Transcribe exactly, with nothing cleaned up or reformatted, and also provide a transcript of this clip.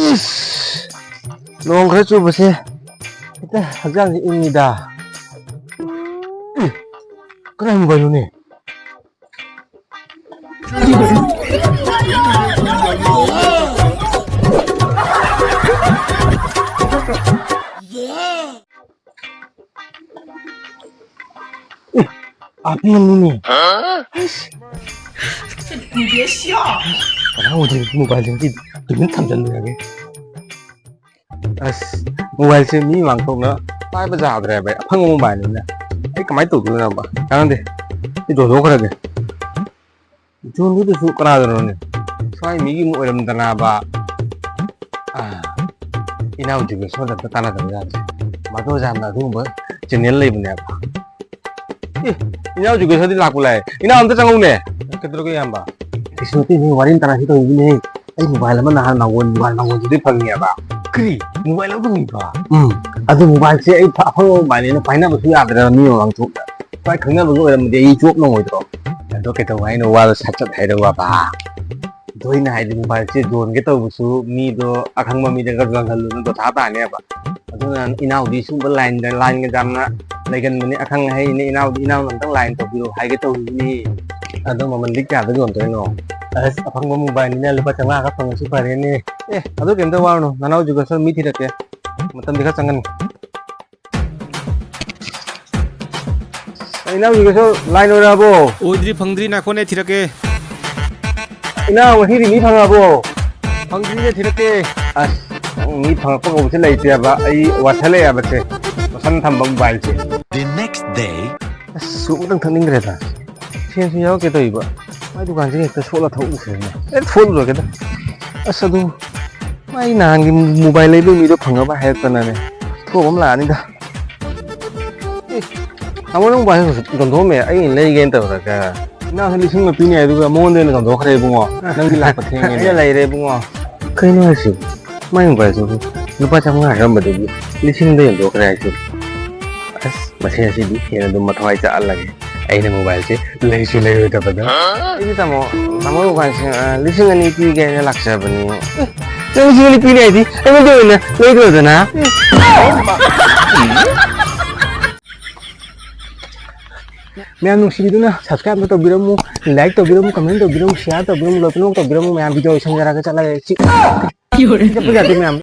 ꯏꯁ! ꯅꯣꯡ ꯈꯔ ꯆꯨꯕꯁꯦ ꯍꯦꯛꯇ ꯍꯛꯆꯥꯡꯁꯦ ꯏꯪꯉꯤꯗ꯫ ꯏ! ꯀꯅꯥꯏ ꯃꯣꯕꯥꯏꯜꯅꯣꯅꯦ? ꯑꯦ, ꯑꯥꯔ ꯄꯤ ꯑꯦꯝꯅꯤꯅꯦ꯫ ꯀꯅꯥ ꯑꯣꯏꯗꯣꯏꯅꯣ? ꯃꯣꯕꯥꯏꯜꯁꯤꯡꯁꯤ ꯇꯨꯃꯤꯟ ꯊꯝꯖꯤꯜꯂꯨꯔꯒꯦ꯫ ꯑꯁ, ꯃꯣꯕꯥꯏꯜꯁꯦ ꯃꯤ ꯃꯥꯡꯊꯣꯛꯅ ꯄꯥꯏꯕ ꯌꯥꯗ꯭ꯔꯦꯕ, ꯑꯐꯪꯕ ꯃꯣꯕꯥꯏꯜꯅꯤꯅ꯫ ꯑꯩ ꯀꯃꯥꯏꯅ ꯇꯧꯗꯣꯏꯅꯣꯕ? ꯀꯥꯟꯅꯗꯦ, ꯑꯩ ꯌꯣꯟꯊꯣꯛꯈ꯭ꯔꯒꯦ꯫ ꯌꯣꯟꯗꯣꯏꯗꯨꯁꯨ ꯀꯅꯥꯗꯅꯣꯅꯦ? ꯁ꯭ꯋꯥꯏ ꯃꯤꯒꯤ ꯑꯃ ꯑꯣꯏꯔꯝꯗꯅꯕ꯫ ꯑꯥ, ꯏꯅꯥꯎ ꯖꯤꯒꯦꯁꯣꯔꯗ ꯑꯝꯇ ꯇꯥꯟꯅꯗꯕ ꯌꯥꯗ꯭ꯔꯦ꯫ ꯃꯗꯣ ꯌꯥꯝꯅ ꯑꯗꯨꯒꯨꯝꯕ ꯆꯦꯅꯦꯜ ꯂꯩꯕꯅꯦꯕ꯫ ꯑꯦ, ꯏꯅꯥꯎ ꯖꯤꯒꯦꯁꯣꯔꯗꯤ ꯂꯥꯛꯄ ꯂꯥꯛꯑꯦ꯫ ꯏꯅꯥꯎ ꯑꯝꯇ ꯆꯪꯉꯧꯅꯦ꯫ ꯀꯩꯗꯧꯔꯒꯦ ꯏꯌꯥꯝꯕ? ꯀꯩꯁꯨ ꯅꯠꯇꯦ, ꯅꯣꯏ ꯋꯥꯔꯤ ꯑꯝꯇ ꯉꯥꯡꯁꯤ ꯇꯧꯔꯤꯅꯦ꯫ ꯑꯩ ꯃꯣꯕꯥꯏꯜ ꯑꯃ ꯅꯍꯥꯟ ꯅꯥꯎꯕꯣꯟ, ꯃꯣꯕꯥꯏꯜ ꯅꯥꯎꯕꯣꯟꯗꯨꯗꯤ ꯐꯪꯉꯦꯕ꯫ ꯀꯔꯤ? ꯃꯣꯕꯥꯏꯜ ꯑꯃ ꯐꯪꯉꯤꯕ? ꯎꯝ, ꯑꯗꯨ ꯃꯣꯕꯥꯏꯜꯁꯦ ꯑꯩ ꯐ-, ꯑꯐꯪꯕ ꯃꯣꯕꯥꯏꯜꯅꯦꯅ ꯄꯥꯏꯅꯕꯁꯨ ꯌꯥꯗ꯭ꯔꯦ ꯃꯤ ꯃꯃꯥꯡ ꯊꯣꯛꯇ꯫ ꯁ꯭ꯋꯥꯏ ꯈꯪꯅꯕꯒ ꯑꯣꯏꯔꯝꯃꯗꯤ ꯑꯩ ꯆꯣꯞ ꯅꯪꯉꯣꯏꯗ꯭ꯔꯣ? ꯑꯗꯣ ꯀꯩꯗꯧꯕ ꯍꯥꯏꯅꯣ ꯋꯥꯗꯣ ꯁꯠ ꯁꯠ ꯍꯥꯏꯔꯣ ꯕꯕꯥ꯫ ꯑꯗꯣ ꯑꯩꯅ ꯍꯥꯏꯗꯤ ꯃꯣꯕꯥꯏꯜꯁꯦ ꯌꯣꯟꯒꯦ ꯇꯧꯕꯁꯨ ꯃꯤꯗꯣ ꯑꯈꯪꯕ ꯃꯤꯗꯒ ꯌꯣꯟꯍꯜꯂꯨꯅꯨ ꯗꯣꯊꯥ ꯇꯥꯅꯦꯕ꯫ ꯑꯗꯨꯅ ꯏꯅꯥꯎꯗꯤ ꯁꯨꯝꯕ ꯂꯥꯏꯟꯗ, ꯂꯥꯏꯟꯒ ꯌꯥꯝꯅ ꯂꯩꯒꯟꯕꯅꯦ, ꯑꯈꯪ ꯑꯍꯩꯅꯦ, ꯏꯅꯥꯎꯗꯤ, ꯏꯅꯥꯎꯅ ꯑꯝꯇꯪ ꯂꯥꯏꯟ ꯇꯧꯕꯤꯔꯣ ꯍꯥꯏꯒꯦ ꯇꯧꯕꯅꯤ꯫ ꯑꯗꯣ ꯃꯃꯜꯗꯤ ꯀꯌꯥꯗ ꯌꯣꯟꯗꯣꯏꯅꯣ? ꯑꯁ, ꯑꯐꯪꯕ ꯃꯣꯕꯥꯏꯜꯅꯤꯅ ꯂꯨꯄꯥ ꯆꯥꯝꯃꯉꯥ ꯈꯛ ꯐꯪꯉꯁꯨ ꯐꯔꯦꯅꯦ꯫ ꯑꯦ, ꯑꯗꯨ ꯀꯩꯝꯇ ꯋꯥꯔꯨꯅꯨ, ꯅꯅꯥꯎ ꯖꯨꯒꯁꯟ ꯃꯤ ꯊꯤꯔꯛꯀꯦ, ꯃꯇꯝꯗꯤ ꯈꯔ ꯆꯪꯒꯅꯤ꯫ ꯏꯅꯥꯎꯒꯤꯁꯨ ꯂꯥꯏꯟ ꯑꯣꯏꯔꯛꯑꯕꯣ? ꯑꯣꯏꯗ꯭ꯔꯤ, ꯐꯪꯗ꯭ꯔꯤ, ꯉꯥꯏꯈꯣꯅꯦ, ꯊꯤꯔꯛꯀꯦ꯫ ꯏꯅꯥꯎ, ꯉꯁꯤꯗꯤ ꯃꯤ ꯐꯪꯉꯕꯣ? ꯐꯪꯗ꯭ꯔꯤꯅꯦ, ꯊꯤꯔꯛꯀꯦ꯫ ꯑꯁ, ꯅꯪ ꯃꯤ ꯐꯪꯉꯛꯄ ꯀꯧꯕꯁꯦ ꯂꯩꯇꯦꯕ꯫ ꯑꯩ ꯋꯥꯁꯜꯂꯛꯑꯦꯕꯁꯦ꯫ ꯋꯥꯁꯟ ꯊꯝꯕ ꯃꯣꯕꯥꯏꯜꯁꯦ꯫ The next day. ꯑꯁ, ꯁꯨꯞ ꯑꯃꯇꯪ ꯊꯛꯅꯤꯡꯈ꯭ꯔꯦꯗ꯫ ꯁꯦꯟꯁꯨ ꯌꯥꯎꯔꯛꯀꯦ ꯇꯧꯔꯤꯕ꯫ ꯃꯥꯏ ꯗꯨꯀꯥꯟꯁꯤꯒ ꯍꯦꯛꯇ ꯁꯣꯠꯂ ꯊꯛꯎꯁꯦꯅꯦ꯫ ꯑꯦ, ꯊꯣꯛꯎꯔꯒꯦꯗ꯫ ꯑꯁ, ꯑꯗꯨ ꯃꯥꯏ ꯅꯍꯥꯟꯒꯤ ꯃꯣꯕꯥꯏꯜ ꯂꯩꯕꯒꯤ ꯃꯤꯗꯣ ꯐꯪꯉꯕ ꯍꯥꯏꯔꯛꯇꯅꯅꯦ꯫ ꯊꯣꯛꯑꯕ ꯑꯃ ꯂꯥꯛꯑꯅꯤꯗ꯫ ꯑꯦ, ꯇꯥꯃꯣ, ꯅꯪ ꯃꯣꯕꯥꯏꯜ ꯌꯣꯟꯊꯣꯛꯑꯝꯃꯦ, ꯑꯩ ꯑꯣꯏꯅ ꯂꯩꯒꯦꯅ ꯇꯧꯔꯒ꯫ ꯏꯅꯥꯎꯁꯦ ꯂꯤꯁꯤꯡ ꯑꯃ ꯄꯤꯅꯤ ꯍꯥꯏꯗꯨꯒ ꯃꯉꯣꯟꯗ ꯑꯣꯏꯅ ꯌꯣꯟꯊꯣꯛꯈ꯭ꯔꯦ ꯏꯕꯨꯡꯉꯣ꯫ ꯅꯪꯗꯤ ꯂꯥꯛꯄ ꯊꯦꯡꯉꯦꯅꯦ꯫ ꯑꯩꯅ ꯂꯩꯔꯦ ꯏꯕꯨꯡꯉꯣ꯫ ꯀꯩꯅꯣ ꯍꯥꯏꯁꯤꯕꯨ? ꯃꯥꯏ ꯃꯣꯕꯥꯏꯜꯁꯤꯕꯨ ꯂꯨꯄꯥ ꯆꯥꯝꯃꯉꯥ ꯍꯥꯏꯔꯝꯕꯗꯒꯤ ꯂꯤꯁꯤꯡꯗ ꯌꯣꯟꯊꯣꯛꯈ꯭ꯔꯦ ꯍꯥꯏꯁꯤꯕꯨ? ꯑꯁ, ꯃꯁꯤ ꯑꯁꯤꯗꯤ ꯍꯦꯟꯅ ꯑꯗꯨꯝ ꯃꯊ꯭ꯋꯥꯏ ꯆꯥꯛꯍꯜꯂꯒꯦ꯫ ꯑꯩꯅ ꯃꯣꯕꯥꯏꯜꯁꯦ ꯂꯩꯁꯨ ꯂꯩꯔꯣꯏꯗꯕꯗ꯫ ꯑꯩꯗꯤ ꯇꯥꯃꯣ, ꯇꯥꯃꯣ ꯃꯣꯕꯥꯏꯜꯁꯦ, ꯑ, ꯂꯤꯁꯤꯡ ꯑꯅꯤ ꯄꯤꯒꯦ ꯍꯥꯏꯅ ꯂꯥꯛꯆꯕꯅꯤ꯫ ꯑꯦ, ꯅꯪ ꯂꯤꯁꯤꯡ ꯑꯅꯤ ꯄꯤꯅꯤ ꯍꯥꯏꯗꯤ ꯑꯩꯉꯣꯟꯗ ꯑꯣꯏꯅ ꯂꯩꯈ꯭ꯔꯣꯗꯅ꯫ ꯃꯌꯥꯝ ꯅꯨꯡꯁꯤꯕꯤꯗꯨꯅ subscribe ꯑꯃ ꯇꯧꯕꯤꯔꯝꯃꯨ, like ꯇꯧꯕꯤꯔꯝꯃꯨ, comment ꯇꯧꯕꯤꯔꯝꯃꯨ, share ꯇꯧꯕꯤꯔꯝꯃꯨ, ꯂꯣꯏꯅꯃꯛ ꯇꯧꯕꯤꯔꯝꯃꯨ ꯃꯌꯥꯝ꯫ Video ꯂꯣꯏꯁꯟꯖꯔꯒ ꯆꯠꯂꯒꯦ꯫ ꯆꯤꯛ꯫ ꯆꯠꯄ ꯌꯥꯗꯦ ꯃꯌꯥꯝ꯫